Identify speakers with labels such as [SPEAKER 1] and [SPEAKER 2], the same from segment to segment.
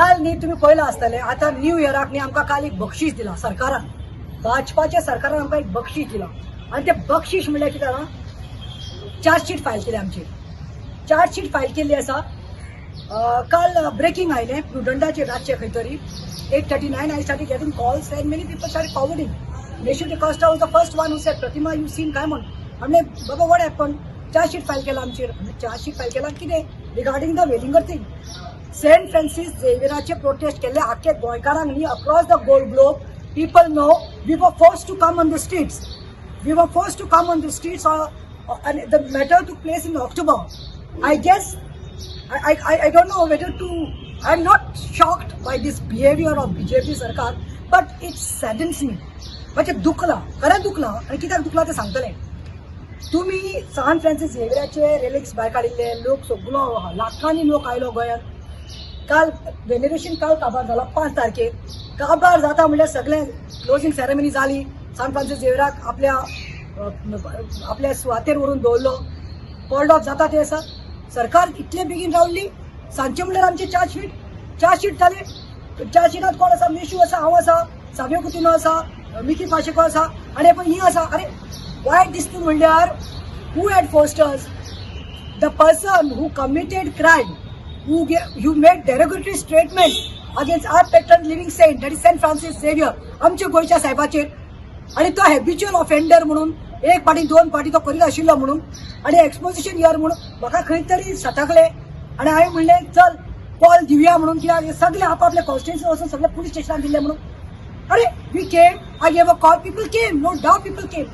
[SPEAKER 1] काल न्ही तुमी पळयलां आसतलें, आतां न्यू इयराक न्ही आमकां काल एक बक्षीस दिलां सरकारान. भाजपाच्या सरकारान आमकां एक बक्षीस दिलां आनी तें बक्षीस म्हणल्यार कितें जाणां? चार्जशीट फायल केली आमची. चार्जशीट फायल केल्ली आसा. काल ब्रेकिंग आयलें प्रुडंटाचेर रातचें खंय तरी 8:39. I started getting calls and many people start forwarding. Neshu D'Costa was the first one who said, "Pratima, you seen?" काय म्हण. म्हणलें, "बाबा, what happen?" Chargesheet file केला आमचेर. चार्जशीट फायल केला कितें? Regarding the Welingkar thing. Saint Francis झेवियराचे protest केल्ले आख्खे गोंयकारांक न्ही, across the gold globe people know we were forced to come on the streets. We were forced to come on the streets and the matter took place in October. I guess I don't know whether to, I'm not shocked by this behavior of BJP सरकार, but it saddens me. म्हणजे दुखला, खरें दुखला. आनी कित्याक दुखला तें सांगतलें. तुमी सान Francis झेवियराचे relics भायर काडिल्ले. लोक सगलो, लाखांनी लोक आयलो गोंयांत. काल वेनेरेशन काल काबार जाला 5 तारखेर. काबार जाता म्हणल्यार सगळें क्लोजींग सेरेमनी जाली. सान फ्रांसीस झेवियराक आपल्या आपल्या सुवातेर व्हरून दवरलो. कॉल्ड ऑफ जाता ते आसा. सरकार इतले बेगीन रावली. सांजचे म्हणल्यार आमचे चार्जशीट, चार्जशीट जाले. चार्जशीटात कोण आसा? मेशू आसा, हांव आसा, सावियो कुतिनो आसा, मिकी पाशेको आसा आनी पळय ही आसा. अरे, वायट दिसता म्हणल्यार who had forced us? The person who committed crime, who made derogatory statement against our patron living saint, that is Saint Francis Xavier, आमच्या गोंयच्या साहेबाचेर, आणि तो हॅबिच्युअल ऑफेंडर म्हणून, एक पाटी दोन पाटी तो करीत आशिल्लो म्हणून आणि एक्सपोजिशन इयर म्हणून म्हाका खंय तरी सटकले आणि हांवें म्हणलें, चल कॉल दिवया म्हणून. कित्याक हे सगळे आपापले कॉन्स्टिट्युन्सी वचून सगळे पुलीस स्टेशनात दिले म्हणून. अरे, we came, I gave a call, people came, no doubt people came.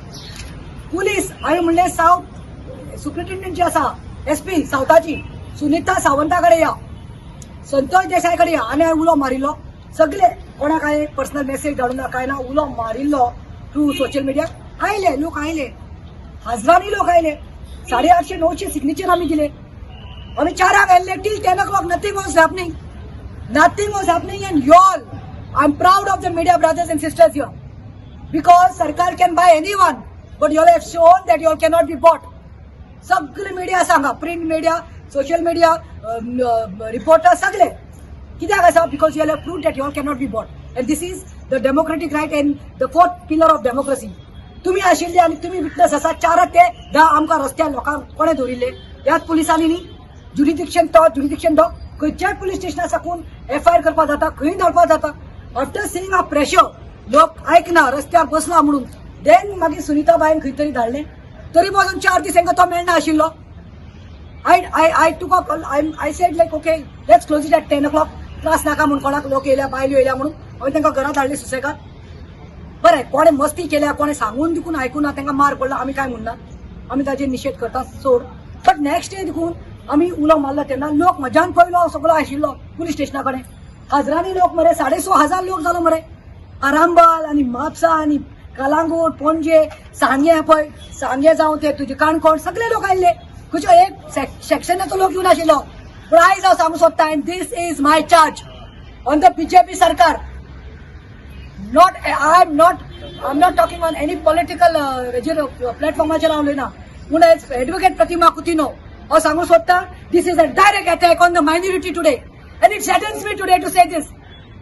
[SPEAKER 1] Police, हांवें म्हणलें, सावथ सुप्रिटेंडंट जी आसा, एसपी सावथाची, सुनीता सावंता कडेन या, संतोष देसाय कडेन या. आनी हांवें उलो मारिल्लो सगळे. कोणाक हांवें पर्सनल मेसेज धाडूं ना, काय ना. उलो मारिल्लो थ्रू सोशल मिडिया. आयले लोक, आयले, हजारांनी लोक आयले. 850 900 सिग्नेचर आमी दिले. आमी 4 आंक आयले. Till 10 o'clock nothing was happening, nothing was happening. And y'all, I am proud of the media brothers and sisters here, because सरकार can buy anyone, but you all have shown that you all cannot be bought. सगळे media सांगा, print media, social media, reporter, सगळे. कित्याक आसा? Because you have prove that you all cannot be bought and this is the democratic right and the fourth pillar of democracy. तुम्ही आशिल्ले आनी तुमी witness आसा. 4 ते 10 आमकां रस्त्यार लोकांक कोणें दवरिल्ले? ह्याच पुलिसांनी न्ही? जुरिडिक्शन तो जुरिडिक्शन तो खंयच्याय पुलीस स्टेशना साकून एफआयआर करपाक जाता, खंय धाडपाक जाता. आफ्टर सिईंग अ प्रेशर, लोक आयकना, रस्त्यार बसला म्हणून, देन मागीर सुनिता बायन खंय तरी धाडलें. तरी पासून 4 दीस तांकां तो मेळना आशिल्लो. I took a I said like, "Okay, let's close it at 10 o'clock." त्रास नाका म्हणून कोणाक. लोक येयल्या, बायलो येयल्या म्हणून हांवें तांकां घरा धाडले सुसेगाद. बरें, कोणें मस्ती केल्या, कोणें सांगून देखून आयकुना, तांकां मार पडला. आमी काय म्हणना, आमी ताजेर निशेध करता, सोड. बट नेक्स्ट डे देखून आमी उलो मारलो तेन्ना लोक म्हज्यान पयलो सगळो आशिल्लो पुलीस स्टेशना कडेन. हजारांनी लोक मरे, 6.5 हजार लोक जालो मरे. आरांबल आनी म्हापसा आनी कलांगूट, पणजे, सांगे, पळय सांगे जावं ते तुजे काणकोण, सगळे लोक आयिल्ले. खंयचो एक सेक्शनाचो लोक येवन आशिल्लो. पूण आयज हांव सांगूंक सोदता, and this is my charge on the BJP सरकार. Not I am not talking on any political हेजेर, प्लॅटफॉर्माचेर हांव उलयना. पूण एज एडवोकेट प्रतिमा कुतिनो हांव सांगूंक सोदता, this is a direct attack on the minority today and it saddens me today to say this.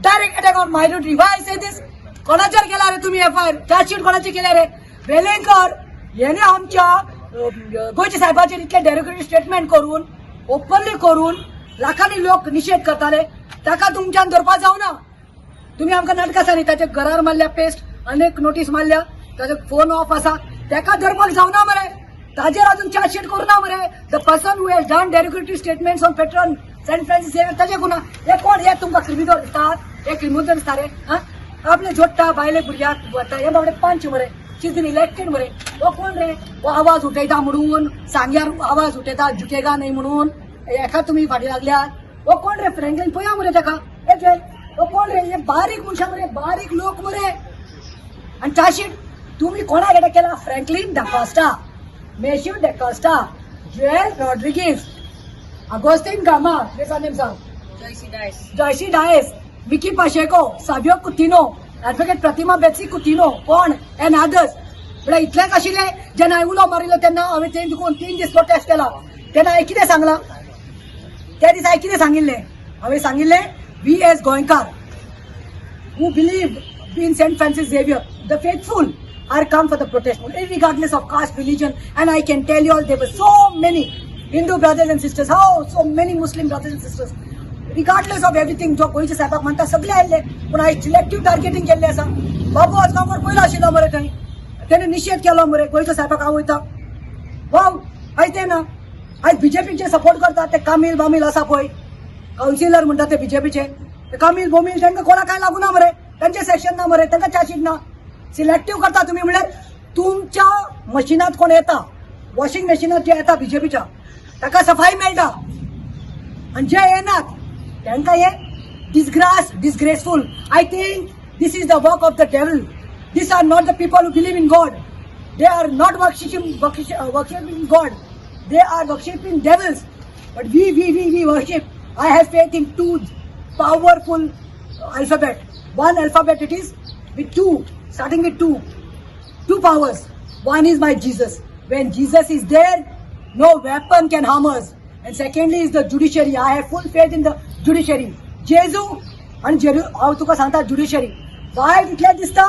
[SPEAKER 1] Direct attack on minority. Why say this? कोणाचेर केला रे तुम्ही एफआयआर? चार्जशीट कोणाचे केल्या रे? वेलेंकर हेणे आमच्या गोंयच्या साहेबाचेर इतले डेरोगेटरी स्टेटमेंट करून, ओपनली करून, लाखांनी लोक निशेध करताले. ताका तुमच्यान धरपा जावना. तुम्ही आमकां नाटकां सांगी. ताच्या घरार मारल्या पेस्ट, अनेक नोटीस मारल्या, ताजो फोन ऑफ आसा. ताका धरपाक जावना मरे? ताजेर अजून चार्जशीट करूना मरे? The person who has done derogatory statements on patron Saint Francis, ताजे गुन्हा. हे कोण? हे तुमकां क्रिमिनल दिसतात? हे क्रिमिनल दिसता रे? हा, आपले जोडटा, बायले भुरग्याक वता. हे बाबडे पंच मरे, शीज बीन इलेक्टेड मरे. हो कोण रे? हो आवाज उठयता म्हणून, सांग्यार आवाज उठयता, झुकेगा नाही म्हणून, एका तुमी फाटी लागल्यात. हो कोण रे फ्रँकलीन? पळया मरे ताका. हे पळय, हो कोण रे? हे बारीक मनशां मरे, बारीक लोक मरे. आनी चार्जशीट तुम्ही कोणाक अटॅक केला? फ्रँकलीन दाकोस्टा, मेश्यू Decosta, Joel Rodrigues, Agostin Gama, तुझे नेम सांग.
[SPEAKER 2] Joycey Dias.
[SPEAKER 1] Joycey Dias, Vicky Pacheco, Savio Coutinho, advocate Pratima बेसी कुतिनो कोण एन अदर्स. म्हळ्यार इतलेंच आशिल्लें. जेन्ना हांवें उलो मारिल्लो तेन्ना हांवें तें देखून 3 दीस प्रोटेस्ट केला. तेन्ना हांवें कितें सांगलां? त्या दिसा हांवें कितें सांगिल्लें? हांवें सांगिल्लें We as Goenkar who believe in St. Francis Xavier, the faithful are come for the protest, regardless of caste, religion. And I can tell you all, there were so many Hindu brothers and sisters, how so many Muslim brothers and sisters. Regardless of everything, जो गोंयच्या साहेबाक मानता सगळे आयले, पूण आयज selective टार्गेटींग केल्लें आसा. बाबू आजगांवकर पयलो आशिल्लो मरे थंय, तेणे निशेध केलो मरे गोंयच्या साहेबाक. हांव वयता वाव, आयज ते ना. आयज बीजेपीचे सपोर्ट करतात ते कामील बामील आसा पळय, कावन्सिलर म्हणटा ते बीजेपीचे, ते कामील बोमील, तांकां कोणाक काय लागू ना मरे, तांचे सेक्शन ना मरे, तांकां चार्जशीट ना. सिलेक्टीव करता तुम्ही. म्हणल्यार तुमच्या मशिनात कोण येता, वॉशिंग मशिनात जे येता बीजेपीच्या, ताका सफाई मेळटा आणि जे येनात तांकां हे disgrace, disgraceful. I think this is the work of the devil. These are not the people who believe in God. They are not worshiping God, they are worshipping devils. But we worship, I have faith in two powerful alphabet. One alphabet, it is with two, starting with two, two powers. One is my Jesus. When Jesus is there, no weapon can harm us. And secondly is the judiciary. I have full faith in the judiciary. जेजू आणि Giroud, हांव तुका सांगता, judiciary वायट इतलें दिसता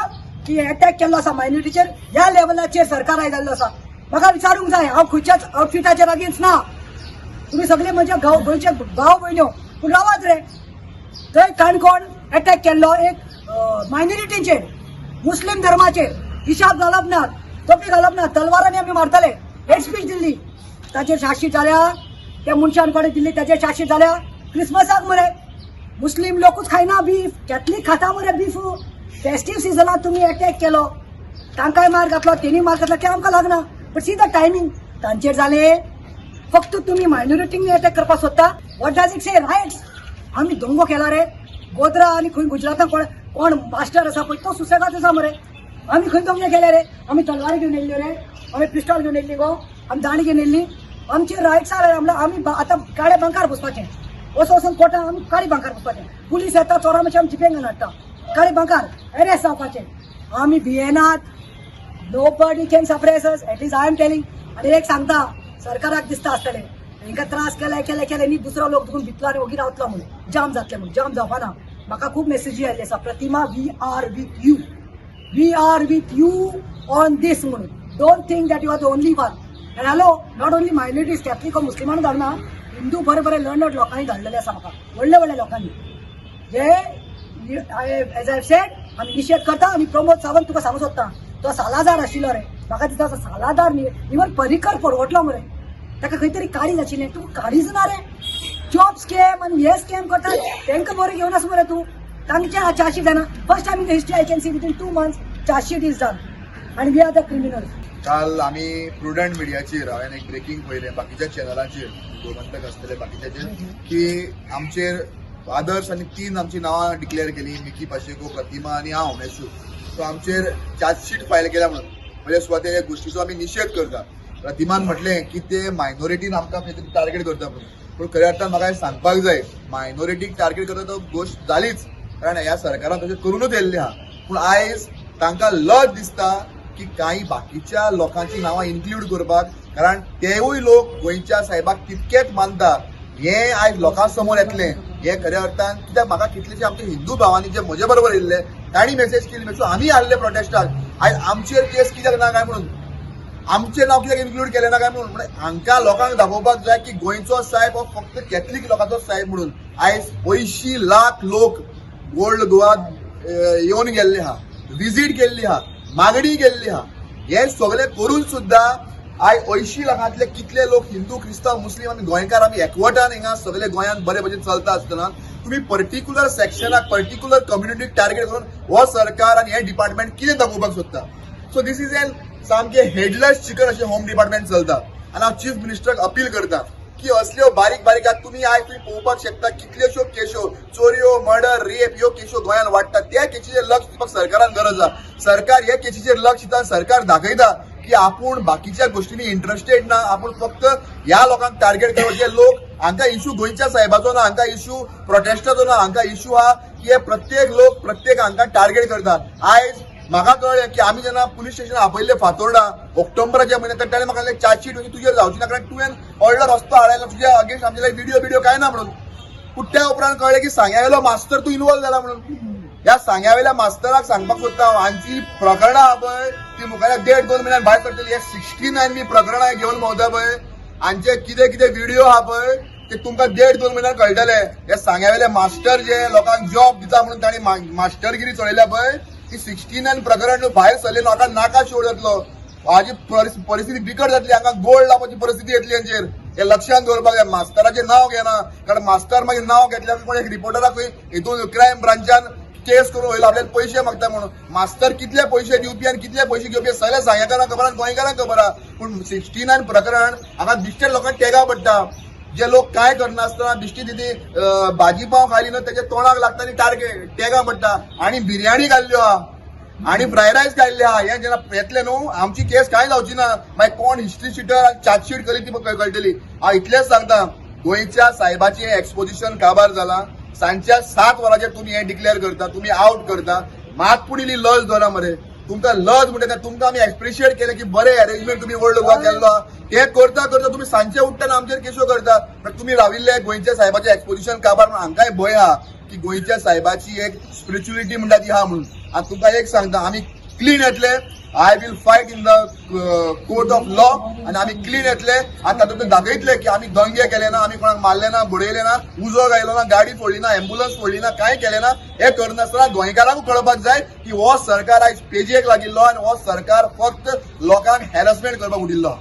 [SPEAKER 1] की attack केल्लो आसा मायनॉरिटीचेर. ह्या लेवलाचेर सरकार आयज जाल्लो आसा. म्हाका विचारूंक जाय, हांव खंयच्याच आउटफिटाचेर अगेन्स्ट ना. तुम्ही सगळे म्हज्या गांव गोंयचे भाव भयण्यो, पूण रावात रे. थंय काणकोण अटॅक केल्लो एक मायनॉरिटीचेर, मुस्लीम धर्माचेर. हिशाब घालप ना, तोपी घालप ना, तलवारांनी आमी मारताले. हेट स्पीच दिल्ली, ताचेर चार्जशीट जाल्या. त्या मनशान कडेन दिल्ली, ताचेर चार्जशीट जाल्या. क्रिसमसाक मरे मुस्लीम लोकूच खायना बीफ, कॅथलीक खाता मरे बीफ. फेस्टीव सिजनात तुमी अटॅक केलो, तांकांय मार घातलो, तेणी मार घातलो ते आमकां लागना. बट सी the timing, तांचेर जाले. फक्त तुमी मायनॉरिटींनी अटॅक करपाक सोदता. What does it say? Rights. आमी दंगो केला रे गोध्रा आनी खंय गुजरातान. कोण कोण मास्टर आसा पळय, तो सुसेगात आसा मरे. आमी खंय दंगे केले रे? आमी तलवारी घेवन येयल्ल्यो रे? आमी पिस्टॉल घेवन येयल्ली गो? आमी दांडी घेवन येयल्ली? आमचे रायट्स आसा रे. आमी आतां काळे बंकार बसपाचें, वचून वचून कोर्टान आमी काळी बंकार बसपाचें. पुलीस येता, चोरा मातशें आमी जिपेन हाडटा, काळी बंकार अरेस्ट जावपाचें. आमी भियेनात. Nobody can suppress us, at least I am telling. आनी एक सांगता, सरकाराक दिसता आसतलें हेंकां त्रास केले केले केले न्ही, दुसरो लोक दुखून भितलो आनी ओगी रावतलो म्हणून, जाम जातले म्हणून. जाम जावपाना. म्हाका खूब मेसेजी आयिल्ली आसा, "प्रतिमा, we are with you, we are with you on this" म्हणून. Don't think that you are the only one. And hello, not only minorities, Catholic, मुस्लिमांनी धाडना, Hindu बरे बरे लर्नड लोकांनी धाडलेले आसा म्हाका, व्हडले व्हडल्या लोकांनी. जे एज I said, आमी निशेध करता. आनी प्रमोद सावंत, तुका सांगू सोदता, तो सालादार आशिल्लो रे. म्हाका दिसता तो सालादार न्ही, इवन परिकर परवडलो मरे. ताका खंय तरी काळीज आशिल्लें. तुका काळीज ना रे. जॉब स्कॅम आनी हे स्कॅम करता, तांकां बरें घेवन आसा मरे तूं. तांचे चार्जशीट जायना. First time in the history I can see, within 2 months chargesheet is done आनी we are the criminals.
[SPEAKER 2] काल आमी प्रुडंट मिडियाचेर हांवें एक ब्रेकिंग पळयलें, बाकीच्या चॅनलाचेर, गोमंतक आसतले, बाकीच्याचेर, की आमचेर आदर्श आनी तीन आमची नांवां डिक्लेअर केली, मिकी पाशेको, प्रतिमा आनी हांव मॅश्यू. सो आमचेर चार्जशीट फायल केल्या म्हणून. म्हणजे सुवातेर ह्या गोश्टीचो आमी निशेध करता. प्रतिमान म्हटलें की ते मायनॉरिटीन आमकां खंय तरी टार्गेट करता म्हणून, पूण खऱ्या अर्थान म्हाका हें सांगपाक जाय, मायनॉरिटीक टार्गेट करता तो गोश्ट जालीच, कारण ह्या सरकारान तशें करूनच येयल्लें आहा. पूण आयज तांकां लज दिसता की काही बाकीच्या लोकांची नांवां इन्क्लूड करपाक, कारण तेवूय लोक गोंयच्या साहेबाक तितकेच मानता हें आयज लोकां समोर येतलें. हें खऱ्या अर्थान कित्याक म्हाका कितलेशे आमचे हिंदू भावांनी जे म्हजे बरोबर येयल्ले तांणी मेसेज केली, "मेसू, आमी आसले प्रोटेस्टाक, आयज आमचेर केस कित्याक ना काय म्हणून, आमचें नांव कित्याक इन्क्लूड केलें ना काय म्हणून." म्हणजे हांकां लोकांक दाखोवपाक जाय की गोंयचो साहेब हो फक्त कॅथलीक लोकांचो साहेब म्हणून. आयज 80 लाख लोक ओल्ड गोवा येवन गेल्ले आहा, विजीट केल्ली आहा, मागणी केल्ली आहा. हे सगळे करून सुद्दां आयज 80 लाखांतले कितले लोक हिंदू, क्रिस्तांव, मुस्लीम आनी गोंयकार आमी एकवटान हिंगा सगळे गोंयांत बरे भशेन चलता आसतना तुम्ही पर्टिक्युलर सेक्शनाक, पर्टिक्युलर कम्युनिटीक टार्गेट करून हो सरकार आनी हे डिपार्टमेंट कितें दाखोवपाक सोदता? सो this is an सामके हेडलेस चिकन अशें होम डिपार्टमेंट चलता. आनी हांव चीफ मिनिस्टराक अपील करता की असल्यो बारीक बारीक, आतां तुमी आयज तुमी पळोवपाक शकता, कितल्योश्यो केशो, चोरयो, मर्डर, रेप ह्यो केशो गोंयांत वाडटात. त्या केशीचेर लक्ष दिवपाक सरकारान गरज आसा. सरकार ह्या केशीचेर लक्ष दिता, सरकार दाखयता की आपूण बाकीच्या गोष्टींनी इंटरेस्टेड ना, आपूण फक्त ह्या लोकांक टार्गेट करपाचे लोक. हांकां इशू गोंयच्या साहेबाचो ना, हांकां इशू प्रोटेस्टाचो ना, हांकां इशू आहा की हे प्रत्येक लोक प्रत्येक हांकां टार्गेट करतात. आयज म्हाका कळ्ळें की आमी जेन्ना पुलीस स्टेशन आपयल्ले फातोर्डा ऑक्टोबराच्या म्हयन्यात, तर ताणें म्हाका सांगलें, चार्जशीट तुजेर जावची ना, कारण तुवें ऑर्डर रस्तो हाडयला, तुज्या अगेन्स्ट आमचे व्हिडिओ बिडिओ काय ना म्हणून. पूण त्या उपरांत कळ्ळें की सांग्यावेलो मास्तर तूं इन्वॉल्व जाला म्हणून. ह्या सांग्यावेल्या मास्तराक सांगपाक सोदता हांव, हांची प्रकरणां आहा पळय ती मुखार देड दोन म्हयन्यान भायर सरतली. हे 69 बी प्रकरणां घेवन भोंवता पळय, हांचे कितें कितें व्हिडिओ आहा पळय ते तुमकां देड दोन म्हयन्यान कळटले. हे सांग्यावेले मास्टर जे लोकांक जॉब दिता म्हणून तांणी मास्टरगिरी चलयल्या पळय, ती 69 प्रकरण भायर सरले, लोकांक नाका शोड जातलो. हाजी परिस्थिती बिकट जातली, हांगा गोल्ड लावपाची परिस्थिती येतली हांचेर. हे लक्षात दवरपाक जाय. मास्तराचें नांव घेना कारण मास्तर मागीर नांव घेतल्यार कोण एक रिपोर्टराक हितून क्रायम ब्रांचान केस करून वयलो, आपल्याला पयशे मागता म्हणून. मास्तर कितले पयशे दिवपी आनी कितले पयशे घेवपी सगळे सांग्याकारांक खबर आनी गोंयकारांक खबर आहा. पूण 69 प्रकरण हांगा दिश्टे लोकांक टेगा पडटा. जे लोक काय करनासतना दिश्टी तिती भाजी पाव खाली न्हू तेच्या तोंडाक लागता आनी टार्गेट टेगा पडटा. आणि बिर्याणी खाल्ल्यो आहा आणि फ्रायड रायस खाल्ले आहा, हे जेन्ना येतले न्हू आमची केस कांय जावची ना. मागीर कोण हिस्ट्री शिटर चार्जशीट केली ती कळटली. हांव इतलेंच सांगता, गोंयच्या सायबाचें एक्सपोजिशन काबार जाला. सांजच्या 7 वरांचेर तुमी हें डिक्लेअर करता, तुमी आवट करता. मात पूण इल्ली लज दवरा मरे. तुमकां लज म्हणटा तुमकां आमी एप्रिशिएट केलें की बरें अरेंजमेंट तुमी व्हड गोवा केल्लो आहा. ते करता करता तुमी सांजचे उठ्ठा आमचेर केसो करता. पण तुमी राविल्ले गोंयच्या सायबाचें एक्सपोजिशन काबार म्हणून हांकांय भंय आहा की गोंयच्या सायबाची एक स्पिरिच्युअलिटी म्हणटा ती आहा म्हणून. आनी तुमकां एक सांगता, आमी क्लीन येतले. I will fight in the court of law आनी आमी क्लीन येतले आनी तातूंत दाखयतले की आमी दंगे केले ना, आमी कोणाक मारले ना, बडयले ना, उजो घायलो ना, गाडी फोडली ना, एम्बुलन्स फोडली ना, कांय केलें ना. हें करनासतना गोंयकारांक कळपाक जाय की हो सरकार आयज पेजेक लागिल्लो आनी हो सरकार फक्त लोकांक हॅरसमेंट करपाक उठिल्लो.